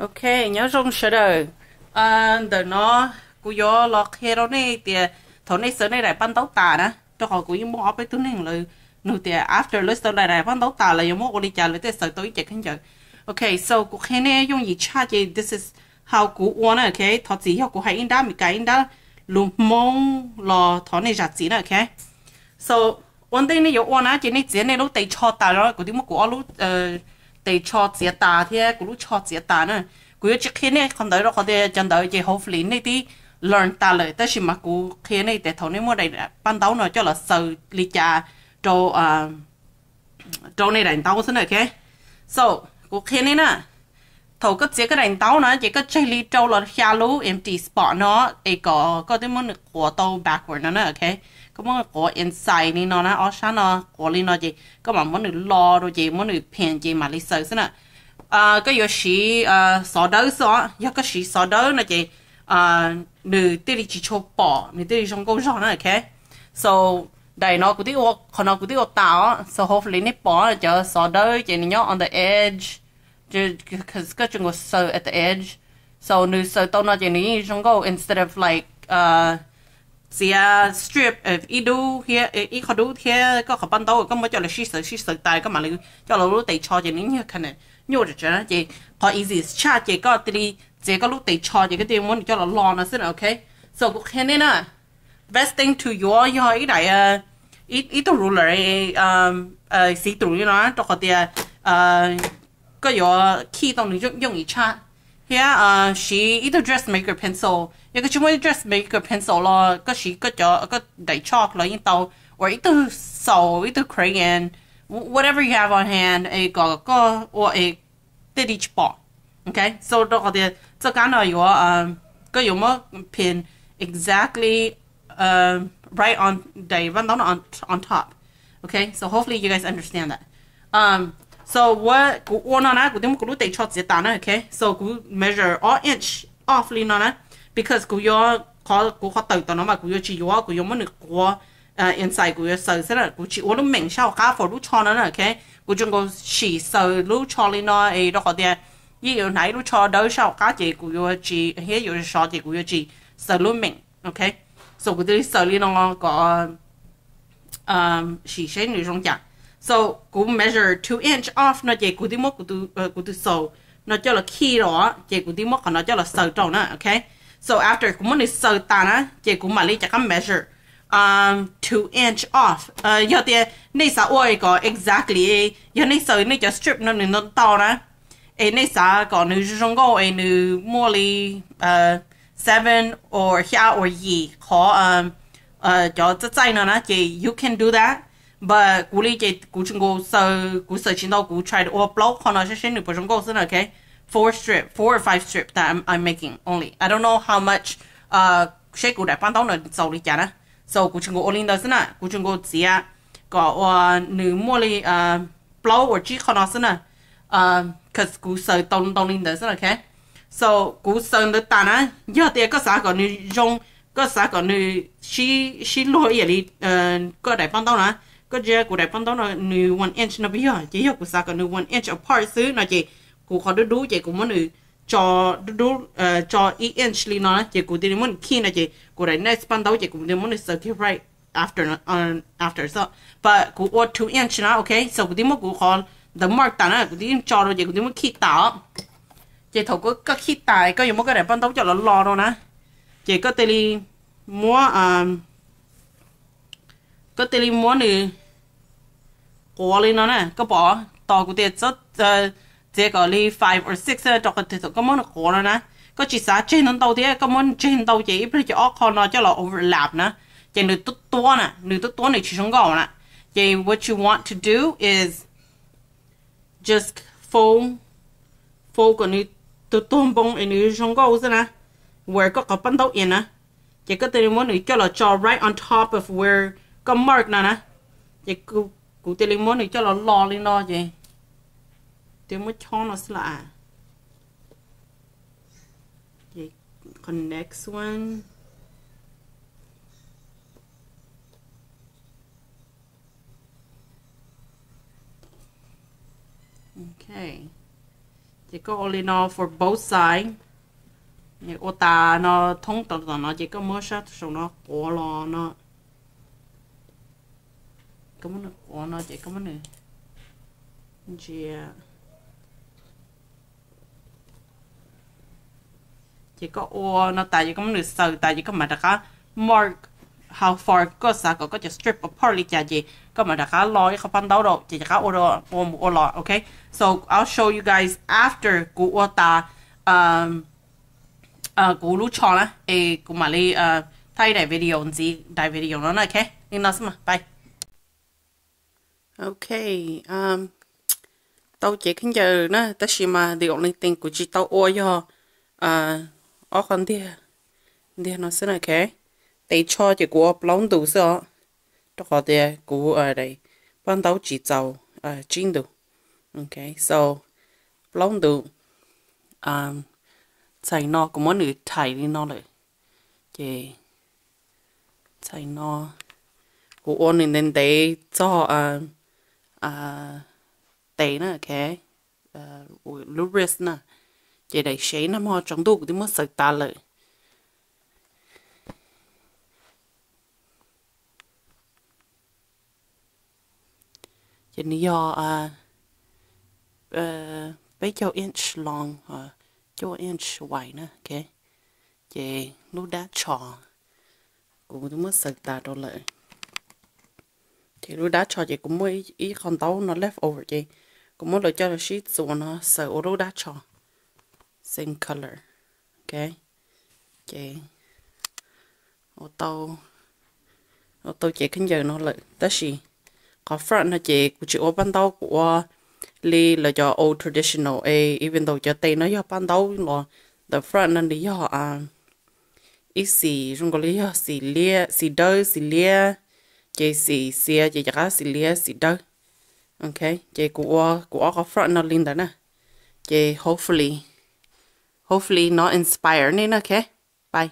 Ok, nyob zoo sawv daws. Ntawm no kuv yuav los qhia rau nej tias thaum nej xaws nej daim paj ntaub tas na, rau qhov kuv yeej muaj ob peb tug neeg lawv nug tias after lawv xaws daim paj ntaub tas lawv yuav muab ua li cas lawv thiaj xaws tau ib ce khaub ncaws. Ok, so kuv qhia nej yooj yim tshaj ces this is how kuv ua na, ok. Thov txim yog kuv hais ib nrab Meskas ib nrab lus Hmoob los thov nej zam txim na, ok. So ua ntej nej yuav ua na ces nej txiav nej lub tes tsho tas no, kuv twb muab kuv ob lub tes tsho txiav tas thiab kuv lub tsho txiav tas na. Kuv yuav tsis qhia nej qhov ntawd rau qhov tias cov ntawd ces hopefully nej twb learn tas lawm, tab sis mas kuv qhia nej tias thaum nej muab daim paj ntaub no coj los xaws li cas rau rau nej daim ntaub xwb na, ok. So kuv qhia nej na, thaum koj txiav koj daim ntaub na ces koj tseg li rau los xya lub empty spot no es kom koj twb muab nws quav tau backward no na, ok. Koj muab nws quav inside li no na, ob sab no quav li no ces koj mam muab nws lo rau ces muab nws pin ces mam li xaws xwb na. Koj yuav siv xov dawb xwb os, yog koj siv xov dawb no ces nws thiaj li tsis tshua pom, nws thiaj li zoo nkauj zog na, ok. So daim no kuv twb ua, qhov no kuv twb ua tas os, so hopefully nej pom cov xov dawb ces nws nyob on the edge, koj tsis nkaus xaws at the edge. So nws xaws tau no ces nws yeej zoo nkauj instead of like txiav strip ib dub thiab ib qho dub thiab koj qhov paj ntaub koj muab coj los sib xaws sib xaws tas koj mam li coj los lub tes tsho ces nws nyuag kind of nyuaj tsawv tsawv na. Ces qhov easy tshaj ces koj thiaj li txiav koj lub tes tsho ces koj thiaj muab nws coj los lo no xwb na, ok. So kuv qhia nej na, best thing to yuav yog ib daim, ib tug ruler, xis tus li no rau qhov tias koj yuav khij tau nws yooj yim tshaj. Thiab siv ib tug dressmaker pencil, yog koj tsis muaj ib tug dressmaker pencil los koj siv koj cov, koj daim chalk los yeej tau, or ib tug xaus, ib tug crayon, whatever you have on hand es kom koj ua es tej li tsis pom. Ok, so rau qhov tias txoj kab no yuav, koj yuav muab pin exactly right on daim paj ntaub no on top. Ok, so hopefully you guys understand that. So kuv ua no na, kuv twb muab kuv lub tes tsho txiav tas na, ok. So kuv measure ob inch off li no na, because kuv yuav, kuv qhov tawm tom no mas kuv yuav tsis yuav, kuv yuav muab nws quav inside, kuv yuav xaws xwb na, kuv tsis ua lub meem sab hauv qab for lub tsho no na, ok. Kuv tsuas nkaus sim xaws lub tsho li no es rau qhov tias yeej yuav hnav ib lub tsho dawb sab hauv qab ces kuv yuav tsis, thiab yuav sov ces kuv yuav tsis xaws lub meem, ok. So kuv thiaj li xaws li no kom sim seb nws zoo cas. So kuv measure two inch off no ces kuv twb muab kuv tus xaus no coj los khij rau ces kuv twb muab qhov no coj los xaws rau na, ok. So after kuv muab nws xaws tas na ces kuv mam li rov qab measure two inch off. Yog tias nej xav ua kom exactly, yog nej xaws nej cov strip no nws ntau ntau na, es nej xav kom nws zoo nkauj es nws muaj li seven or xya or yim qhov cov txaij txaij no na ces you can do that. But kuv li ces kuv tsis nkaus xaws, kuv xaws tsis ntau, kuv try ua plaub qho no seb seb nws puas zoo nkauj xwb na, ok. Four strip, four or five strip that I'm, I'm making only. I don't know how much, seb kuv daim paj ntaub no txaus li cas na. So kuv tsis nkaus ua li ntawd xwb na, kuv tsis nkaus txiav kom ua nws muaj li plaub uas tsib qho no xwb na, cause kuv xaws tau ntau li ntawd xwb na, ok. So kuv xaws ntawd tas na, yog tias koj xav kom nws zoo, koj xav kom nws sib luag ib yam li koj daim paj ntaub na, koj ntsia kuv daim paj ntaub no nws one inch no peb yog, ces yog kuv xav kom nws one inch apart xwb no ces kuv qhov dub dub ces kuv muab nws tso dub dub, tso ib inch li no na ces kuv thiaj li muab nws khij no ces kuv daim next paj ntaub ces kuv thiaj muab nws xaws kiag right after, after so, but kuv ua two inch na, ok. So kuv twb muab kuv qhov ntawd mark tas na, kuv twb yeej tso rau ces kuv twb muab khij tas os. Ces thaum koj khij tas koj yuav muab koj daim paj ntaub coj los lo rau na, ces koj thiaj li muab, koj thiaj li muab nws quav li no na, koj pom tos kuv tias txiav kom li five or six rau qhov tias thaum koj muab nws quav no na, koj tsis xav tseg ntau ntau thiab, koj muab tseg ntau ces ib pliag ces ob qho no coj los overlap na, ces nws tuab tuab na, nws tuab tuab nws tsis zoo nkauj na. Ces what you want to do is just fold, fold kom nws tuag tuag npoo es nws zoo nkauj xwb na, where koj qhov paj ntaub in na, ces koj thiaj li muab nws coj los tso right on top of where koj mark no na, ces kuv thiaj li muab nws coj los lo li no ces thiaj muab chob no xwb las. Qhov next one. Ok, Ces koj ua li no for both side. Ua tas no thoob tom no ces koj muab sab saum no quav los no, koj muab nws quav no ces koj muab nws ntsia. Ces koj ua no tas ces koj muab nws xaws tas ces koj mam rov qab mark how far koj xav kom koj cov strip apart li cas ces koj mam rov qab lo ib qho paj ntaub rau ces rov qab ua, ua mus ua los, ok. So I'll show you guys after kuv ua tas kuv lub tsho na es kuv mam li thaij daim video ntxiv, daim video no na, ok. Li no xwb mas, bye. Ok, tau cev khaub ncaws na, tab sis mas the only thing kuv tsis tau ua yog ob qhov ntiag, ntiag no xwb na, ok. Tes tsho ces kuv ua plaub ntu xwb os, rau qhov tias kuv paj ntaub tsis txaus tsib ntu. Ok, so plaub ntu. Txhais no kuv muab nws thais li no lawm, ces txhais no kuv ua nws ntev ntev txog tes na, ok, lub wrist na, ces daim sev nag hmo tsaus ntuj kuv twb muab xaws tas lawm. Ces nws yog peb caug inch long, cuaj inch wide na, ok. Ces lub dab tsho kuv twb muab xaws tas rau lawm. Ces lub dab tsho ces kuv muaj ib qho ntaub no left over ces kuv muab lawv coj los sib txuas no xaws ua lub dab tsho same color, ok. Ces ua tau cev khaub ncaws no lawm, tab sis qhov front no ces kuv tsis ua paj ntaub, kuv ua li lawv cov old traditional, even though cov tes no yog paj ntaub los the front no nws yog ib xim zoo nkaus li yog xim liab, xim dawb xim liab, ces xim xiav ces rov qab xim liab xim dawb. Ok, ces kuv ua kuv ob qhov front no li ntawd na, ces hopefully, hopefully nó inspire nej na, ok, bye.